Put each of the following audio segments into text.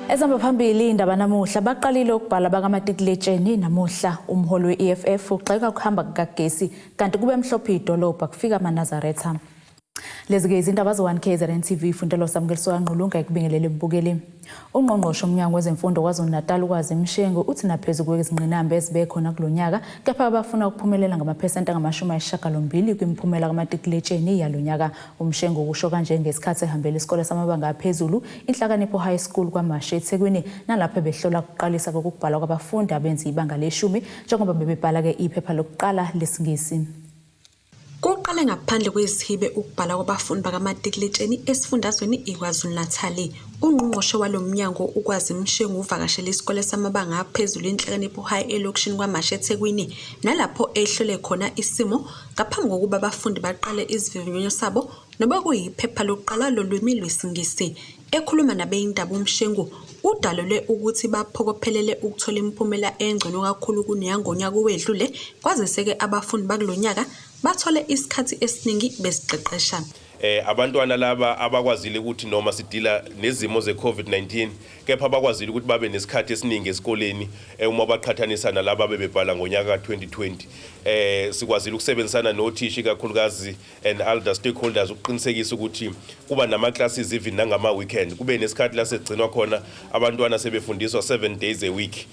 Ezihamba phambili indaba namuhla, baqalile ukubhala bakamatikuletsheni namuhla. Umholi we-EFF ugxeka ukuhamba kukagesi, kanti kube mhlophe idolobha kufika amaNazaretha. Lezi-ke izindaba ze-1 KZN TV, Fundelo Samukeliso Ngqulunga ekubingelele mbukeli. Ungqongqoshe umnyango wezemfundo KwaZulu-Natal uKwazi Mshengu uthi naphezu kwezingqinamba ezibe khona kulo nyaka, kepha bafuna ukuphumelela ngamaphesenti angama-80 kwimiphumela kamatikuletsheni yalo nyaka. UMshengu kusho kanje ngesikhathi ehambela isikole samabanga aphezulu Inhlakanipho High School KwaMashu eThekwini, nalapho behlola ukuqalisa kokubhalwa kwabafundi abenza ibanga leshumi njengoba bebebhala-ke iphepha lokuqala lesiNgisi. Kuqale ngaphandle kwezihibe ukubhala kwabafundi bakamatikuletsheni esifundazweni iKwaZulu-Natal. Ungqongqoshe walo mnyango uKwazi Mshengu uvakashele isikole samabanga aphezulu Inhlakanipho High elokishini KwaMashu eThekwini, nalapho ehlole khona isimo ngaphambi kokuba abafundi baqale isivivinyo sabo nobekuyiphepha lokuqala lolwimi lwesiNgisi. Ekhuluma nabeyindaba uMshengu udalule ukuthi baphokophelele ukuthola imiphumela engcono kakhulu kuneyangonyaka owedlule, kwazise-ke abafundi bakulo nyaka bathole isikhathi esiningi beziqeqesha. Abantwana laba abakwazile ukuthi noma sidila nezimo ze-COVID-19, kepha bakwazile ukuthi babe nesikhathi esiningi esikoleni uma baqhathanisa nalaba abebebhala ngonyaka ka-2020. Sikwazile ukusebenzisana nothisha ikakhulukazi and other stakeholders ukuqinisekisa ukuthi kuba nama-classes even nangama-weekend, kube nesikhathi la segcinwa khona abantwana sebefundiswa 7 days a week,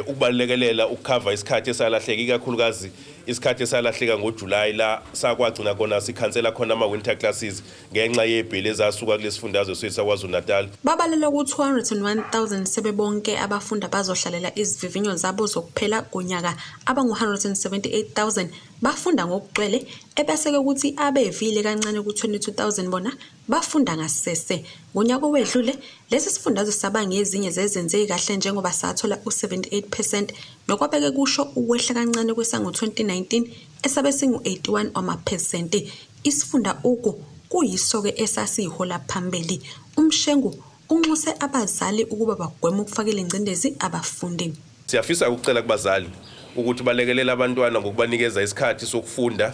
ukubalekelela ukukhava isikhathi esalahleka, ikakhulukazi isikhathi esalahleka ngoJuly la sakwagcina khona sikhansela khona ama-winter classes ngenxa yebheli ezasuka kulesifundazwe sethu saKwaZulu Natal. Babalelwa ku-201,000 sebebonke abafundi abazohlalela izivivinyo zabo zokuphela konyaka. Abangu-178,000 bafunda ngokugcwele, ebese-ke kuthi abevile kancane ku-22,000 bona bafunda ngasese. Ngonyaka owedlule, lesi sifundazwe saba ngezinye zezenze kahle njengoba sathola u-78%, nokwabeke kusho ukwehla kancane kwesango-2019 esabe singu-81 wamaphesenti. Isifunda Ugu kuyiso-ke esasiyihola phambili. UMshengu unxuse abazali ukuba bagweme ukufakela ingcindezi abafundi. Siyafisa ukucela kubazali ukuthi balekelele abantwana ngokubanikeza isikhathi sokufunda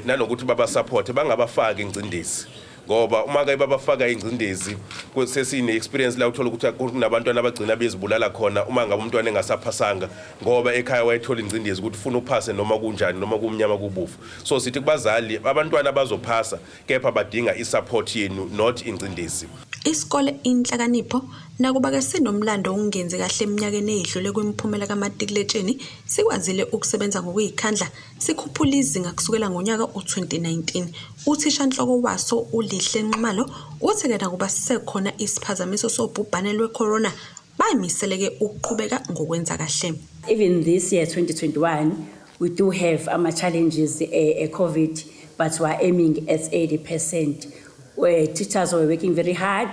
nanokuthi babasupport, bangabafaki ingcindezi, ngoba uma ke babafaka ingcindezi, sesine experience la uthola ukuthi kunabantwana abagcina bezibulala khona uma ngabe umntwana engasaphasanga, ngoba ekhaya wayethola ingcindezi ukuthi ufuna uphase noma kunjani, noma kumnyama kubovu. So sithi kubazali, abantwana bazophasa, kepha badinga isupport yenu, not ingcindezi. Isikole Inhlakanipho, nakuba-ke sinomlando wokungenzi kahle eminyakeni eyedlule kwimiphumela kamatikuletsheni, sikwazile ukusebenza ngokuyikhandla sikhuphula izinga kusukela ngonyaka u-2019. Uthishanhloko waso uLihle Nxumalo uthi-ke nakuba sisekhona isiphazamiso sobhubhane lwe-corona, bayimiseleke ukuqhubeka ngokwenza kahle. Even this year, 2021, we do have our challenges, COVID, but we are aiming at 80%. Where teachers were working very hard,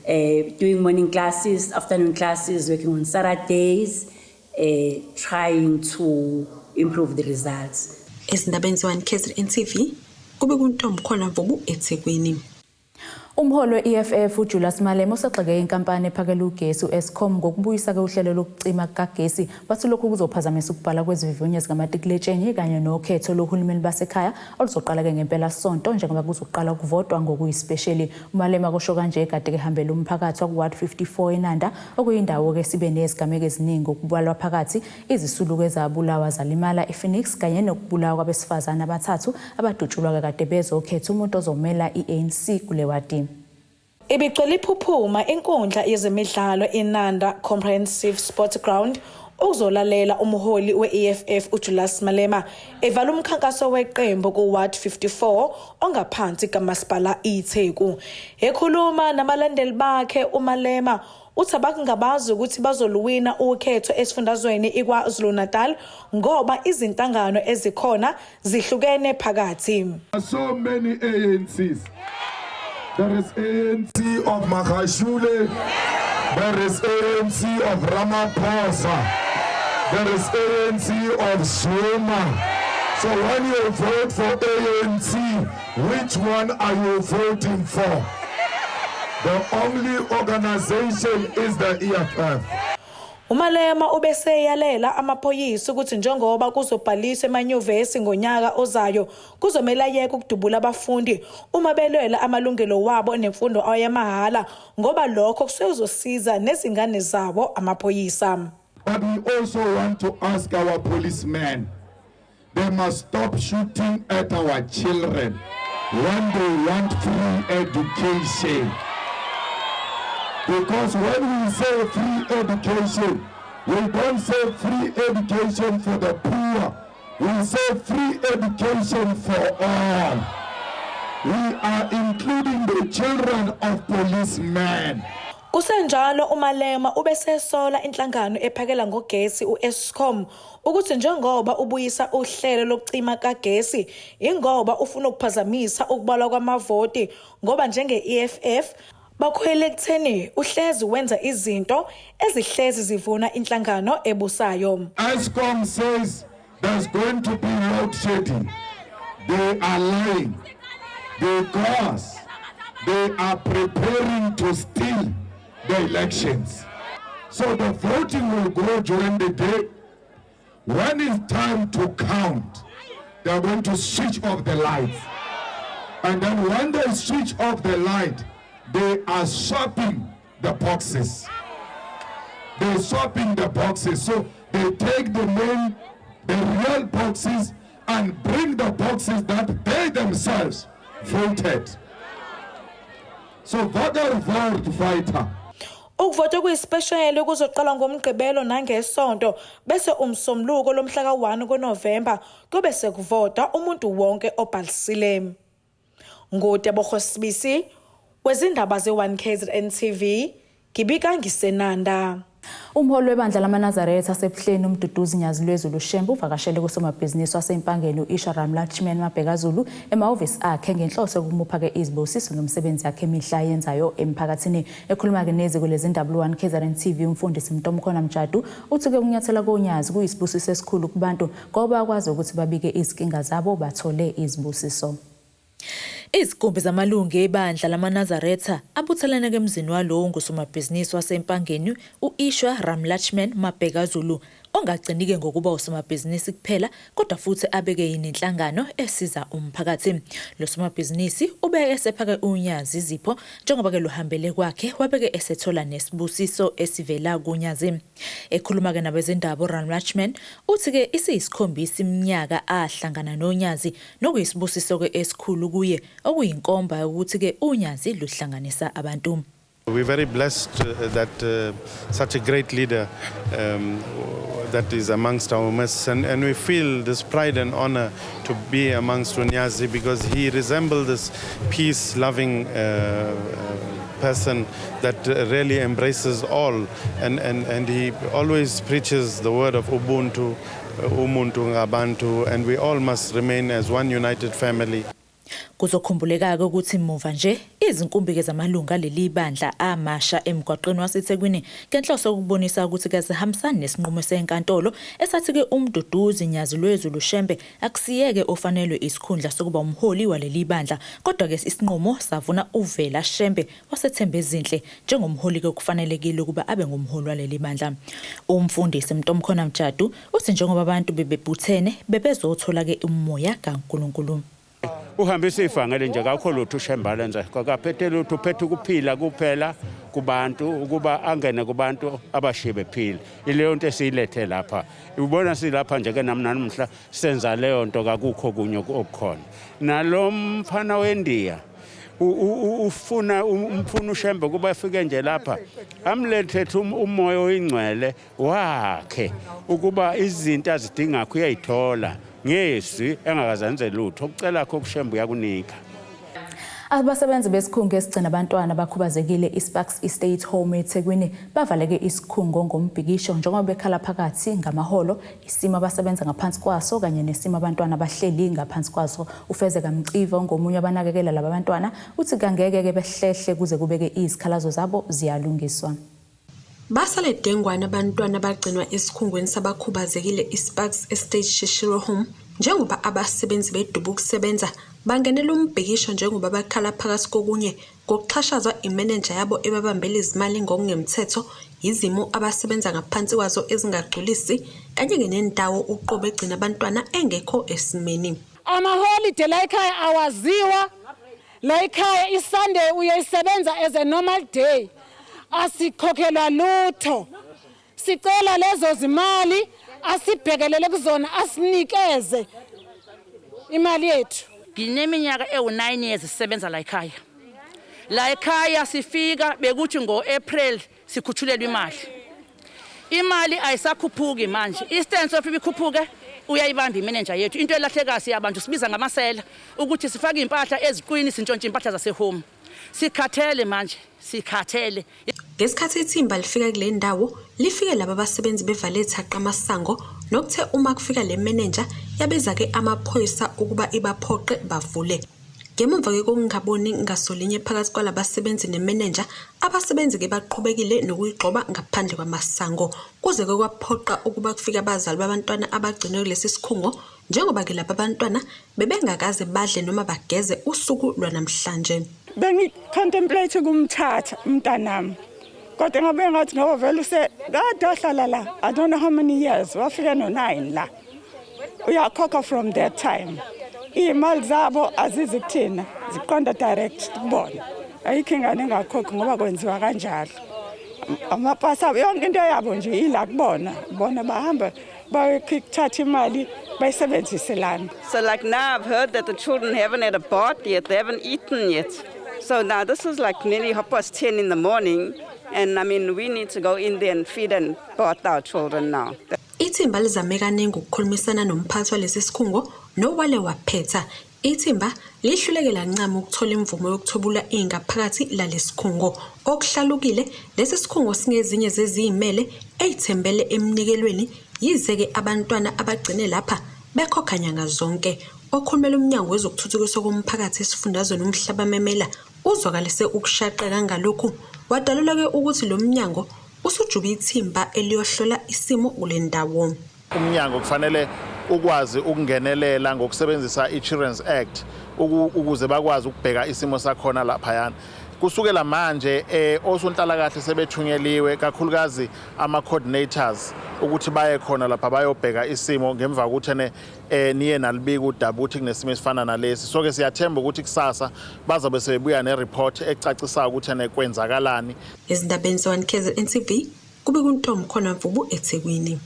doing morning classes, afternoon classes, working on Saturdays, trying to improve the results. Ezindabeni ze-1 KZN TV, kube kuntombi khona Mvubu eThekwini. Umholi we-EFF uJulius Malema usegxeke inkampani ephakela ugesi u-Eskom ngokubuyisa-ke uhlelo lokucima kukagesi, wathi lokhu kuzophazamisa ukubhala kwezivivinyo zikamatikuletsheni kanye nokhetho lohulumeni basekhaya oluzoqala-ke ngempelasonto, njengoba kuzoqala ukuvotwa ngokuyisipesheli. UMalema kusho kanje kade ehambela umphakathi waku-Ward 54 eNanda, okuyindawo-ke sibe nezigameko eziningi, okubalwa phakathi izisulu ezabulawa zalimala ePhoenix kanye nokubulawa kwabesifazane abathathu abadutshulwa-ke kade bezokhetha umuntu ozomela i-ANC kule wadi. Ibigcwele iphuphuma inkundla yezemidlalo iNanda Comprehensive Sports Ground ukuzolalela umholi we-EFF uJulius Malema evala umkhankaso weqembu ku-Ward 54 ongaphansi kaMasipala iTheku. Ekhuluma nabalandeli bakhe, uMalema uthi abakungabazi ukuthi bazoluwina ukhetho esifundazweni iKwaZulu-Natal ngoba izinhlangano ezikhona zihlukene phakathi. So many ANCs. There is ANC of Magashule. There is ANC of Ramaphosa. There is ANC of Zuma. So when you vote for ANC, which one are you voting for? The only organization is the EFF. UMalema ubeseyalela amaphoyisa ukuthi njengoba kuzobhaliswa emanyuvesi ngonyaka ozayo, kuzomele ayeke ukudubula abafundi uma belwela amalungelo wabo nemfundo yamahhala, ngoba lokho kusezosiza nezingane zabo amaphoyisa. But we also want to ask our policemen, they must stop shooting at our children when they want free education. Because when we say free education, we don't say free education for the poor. We say free education for all. We are including the children of policemen. Kusenjalo, uMalema ubesesola inhlangano ephakela ngogesi u-Eskom ukuthi njengoba ubuyisa uhlelo lokucima kagesi, ingoba ufuna ukuphazamisa ukubalwa kwamavoti, ngoba njenge-EFF bakholele ekutheni uhlezi wenza izinto ezihlezi zivuna inhlangano ebusayo. Eskom says there's going to be load shedding. They are lying because they are preparing to steal the elections. So the voting will go during the day. When it's time to count, they are going to switch off the lights. And then when they switch off the light, they are swapping the boxes. They're swapping the boxes. So they take the main, the real boxes and bring the boxes that they themselves voted. So wakker word fighter. Ukuvota kuyisipesheli kuzoqala ngoMgqibelo nangeSonto, bese umsombuluko lomhla ka-1 kuNovemba kube sekuvota umuntu wonke obhalisile. NguTebogo Sibisi wezindaba ze-1 KZN TV, ngibika ngiseNanda. Umholi webandla lamaNazaretha aseBuhleni, uMduduzi Nyazilwezulu Shembe, uvakashele kusomabhizinisi waseMpangeni u-Ishwar Ramlutchman Mabhekazulu emahhovisi akhe ngenhloso yokumupha-ke izibusiso ngemisebenzi yakhe emihle ayenzayo emphakathini. Ekhuluma-ke neziko lezindaba 1 KZN TV, umfundisi Mntomkhona Mjadu uthi-ke ukunyathela konyazi kuyisibusiso esikhulu kubantu, ngoba bayakwazi ukuthi babike izinkinga zabo bathole izibusiso. Izikumbi zamalungu ebandla lamaNazaretha abuthelene emzini walowo ngusomabhizinisi waseMpangeni u-Ishwar Ramlutchman Mabhekazulu, ongagcini-ke ngokuba usomabhizinisi kuphela kodwa futhi abeke nenhlangano esiza umphakathi. Lo somabhizinisi ubeke esephake uNyazi izipho njengoba-ke luhambele kwakhe, wabeke esethola nesibusiso esivela kuNyazi. Ekhuluma-ke nabezindaba, uRamlutchman uthi-ke isiyisikhombisa iminyaka ahlangana noNyazi, nokuyisibusiso-ke esikhulu kuye, okuyinkomba yokuthi-ke uNyazi luhlanganisa abantu. We're very blessed that such a great leader that is amongst our midst, and we feel this pride and honor to be amongst uNyazi because he resembles this peace-loving person that really embraces all, and he always preaches the word of Ubuntu, umuntu ngabantu, and we all must remain as one united family. Kuzokhumbuleka-ke ukuthi muva nje izinkumbi-ke zamalungu aleli bandla amasha emgwaqeni waseThekwini ngenhloso yokubonisa ukuthi kazihambisani nesinqumo senkantolo esathi-ke uMduduzi Nyazilwezulu Shembe akusiyeke ofanelwe isikhundla sokuba umholi waleli bandla, kodwa-ke isinqumo savuna uVela Shembe waseThembezinhle njengomholi-ke kufanelekile ukuba abe ngumholi waleli bandla. Umfundisi Mntomkhona Mjadu uthi njengoba abantu bebebuthene bebezothola-ke umoya kaNkulunkulu. Uhambisa ivangeli nje, kakho lutho uShembe alenza, kakaphethe lutho, uphethe ukuphila kuphela kubantu, ukuba angene kubantu abashiye bephila. Ileyo nto esiyilethe lapha, ubona silapha nje ke nami namuhla senza leyo nto, kakukho kunye okukhona. Nalo mfana weNdiya ufuna umfuna uShembe kuba afike nje lapha amlethe umoya oyingcwele wakhe, ukuba izinto azidingakho uyayithola ngezwi engakazenze lutho. Okucela kho kuShembe uyakunika. Abasebenzi besikhungo esigcina abantwana abakhubazekile iSparks Estate Home eThekwini bavaleke isikhungo ngombhikisho njengoba bekhala phakathi ngamaholo, isimo abasebenza ngaphansi kwaso kanye nesimo abantwana abahleli ngaphansi kwaso. UFezeka Mciva, ongomunye abanakekela laba bantwana, uthi kangeke-ke behlehle kuze kubeke izikhalazo zabo ziyalungiswa. Basale dengwane abantwana abagcinwa esikhungweni sabakhubazekile iSparks Estate Shishiro Home njengoba abasebenzi beduba ukusebenza. Bangenela umbhikisho njengoba bekhala phakathi kokunye ngokuxhashazwa imenenja yabo ebabambela izimali ngokungemthetho, yizimo abasebenza ngaphansi kwazo ezingagculisi, kanye-ke nendawo uqobo egcina abantwana engekho esimeni. Amaholide la ekhaya awaziwa, la ekhaya iSunday uyoyisebenza as a normal day, asikhokhelwa lutho. Sicela lezo zimali asibhekelele kuzona, asinikeze imali yethu. Ngineminyaka ewu-9 years sisebenza la ekhaya. La ekhaya sifika bekuthi ngo-April sikhushulelwa imali. Imali ayisakhuphuki manje. Instance of ibikhuphuke uyayibamba imenenja yethu. Into elahlekayo siyabantu sibiza ngamasela ukuthi sifake impahla eziqwini, sintshontshe impahla zasehome. Sikhathele manje, sikhathele. Ngesikhathi ithimba lifika kule ndawo, lifike laba basebenzi bevale thaqa amasango, nokuthe uma kufika le menenja yabiza-ke amaphoyisa ukuba ibaphoqe bavule. Ngemuva-ke kokungaboni ngasolinye phakathi kwalabasebenzi nemenenja, abasebenzi-ke baqhubekile nokuyigxoba ngaphandle kwamasango. Kuze-ke kwaphoqa ukuba kufike abazali babantwana abagcinwe kulesi sikhungo, njengoba-ke laba bantwana bebengakaze badle noma bageze usuku lwanamhlanje. Bengi-contemplate ukumthatha umntanami, kodwa ngabe ngathi ngoba vele use kade wahlala la, I don't know how many years, wafika no-9 la, uyakhokha from that time. Iy'mali zabo azizi kuthina, ziqonda direct kubona. Ayikho ingane engakhokhi ngoba kwenziwa kanjalo. Amapasi abo, yonke into yabo nje ila kubona. Bona bahamba bayothatha imali bayisebenzise lana. So like now I've heard that the children haven't had a bath yet, they haven't eaten yet. So now this is like nearly 10:30 in the morning, and I mean we need to go in there and feed and bath our children now. Ithimba lizame kaningi ukukhulumisana nomphathi walesi sikhungo nowale waphetha. Ithimba lihluleke lancama ukuthola imvumo yokuthwebula ingaphakathi lalesikhungo. Okuhlalukile, lesi sikhungo singezinye zeziyimele eyithembele emnikelweni, yize-ke abantwana abagcine lapha bekhokha nyanga zonke. Okhulumela umnyango wezokuthuthukiswa komphakathi esifundazweni uMhlaba Memela uzwakalise ukushaqeka ngalokhu, wadalula-ke ukuthi lo mnyango usujube ithimba eliyohlola isimo kule ndawo. Umnyango kufanele ukwazi ukungenelela ngokusebenzisa i-Children's Act ukuze bakwazi ukubheka isimo sakhona laphayana. Kusukela manje osonhlalakahle sebethunyeliwe, kakhulukazi ama-coordinators, ukuthi baye khona lapha bayobheka isimo ngemva kokuthi niye nalibika udaba ukuthi kunesimo esifana nalesi. So-ke siyathemba ukuthi kusasa bazobe sebebuya ne-report ecacisayo ukuthi kwenzakalani. Ezindabeni ze-1 KZN TV, kube kuNtombi khona Mvubu eThekwini.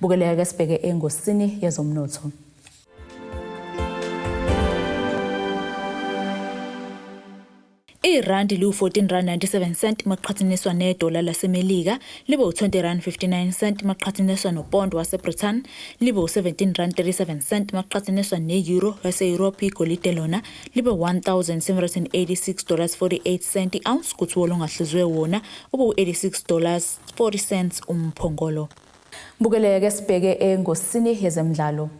Bukeleka, sibheke engosini yezomnotho. Irandi liwu-14 rand 97 cent maqhathaniswa nedola laseMelika, libe u-20 rand 59 cent maqhathaniswa nopondo waseBritain, libe u-17 rand 37 cent maqhathaniswa ne-euro yase-Europe. Igolide lona libe 1786 dollars 48 cent i-ounce, kuthi wolongahluziwe wona ube u-86 dollars 40 cents umphongolo. Bukeleke, sibheke engosini yezemidlalo.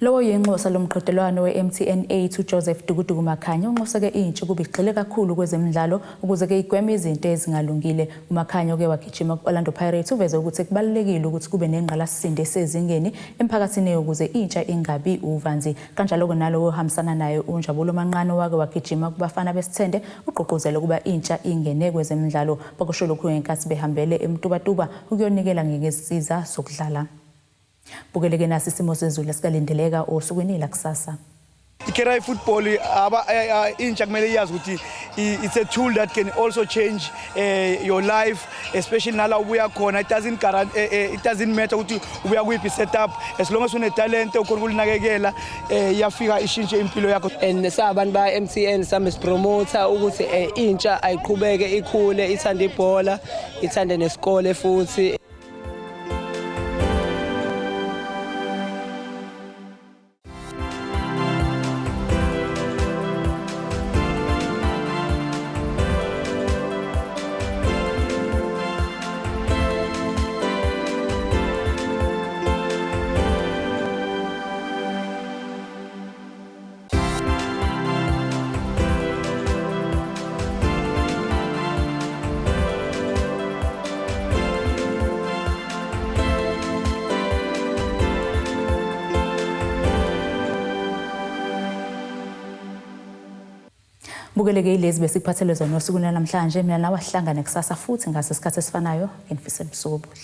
Lowo yinxusa lomqhudelwano we-MTN 8 uJoseph Dukuduku Makhanya unxuseke intsha ukuba igxile kakhulu kwezemidlalo ukuze-ke igweme izinto ezingalungile. UMakhanya oke wagijima ku-Orlando Pirates uveze ukuthi kubalulekile ukuthi kube nengqalasizinda esezingeni emphakathini ukuze intsha ingabi uvanzi. Kanjalo-ke nalowo ohambisana naye uNjabulo Manqane owake wagijima kuBafana Besithende ugqugquzele ukuba intsha ingene kwezemidlalo. Bakusho lokhu ngenkathi behambele eMtubatuba ukuyonikela ngezinsiza zokudlala. Bukeleke nasi isimo sezulu esikalindeleka osukwini lakusasa. I-career football, intsha kumele iyazi ukuthi it's a tool that can also change your life, especially nala ubuya khona. It doesn't matter ukuthi ubuya kuyiphi setup, as long as une-talent ukhona ukulinakekela, iyafika ishintshe impilo yakho. And sabantu ba-MTN same sipromota ukuthi intsha ayiqhubeke ikhule, ithande ibhola, ithande nesikole futhi. Bukeleke ilezi besikuphathele zona osukwini lwanamhlanje. Mina nawe asihlangane kusasa futhi ngaso isikhathi esifanayo. Nginifisela ubusuku obuhle.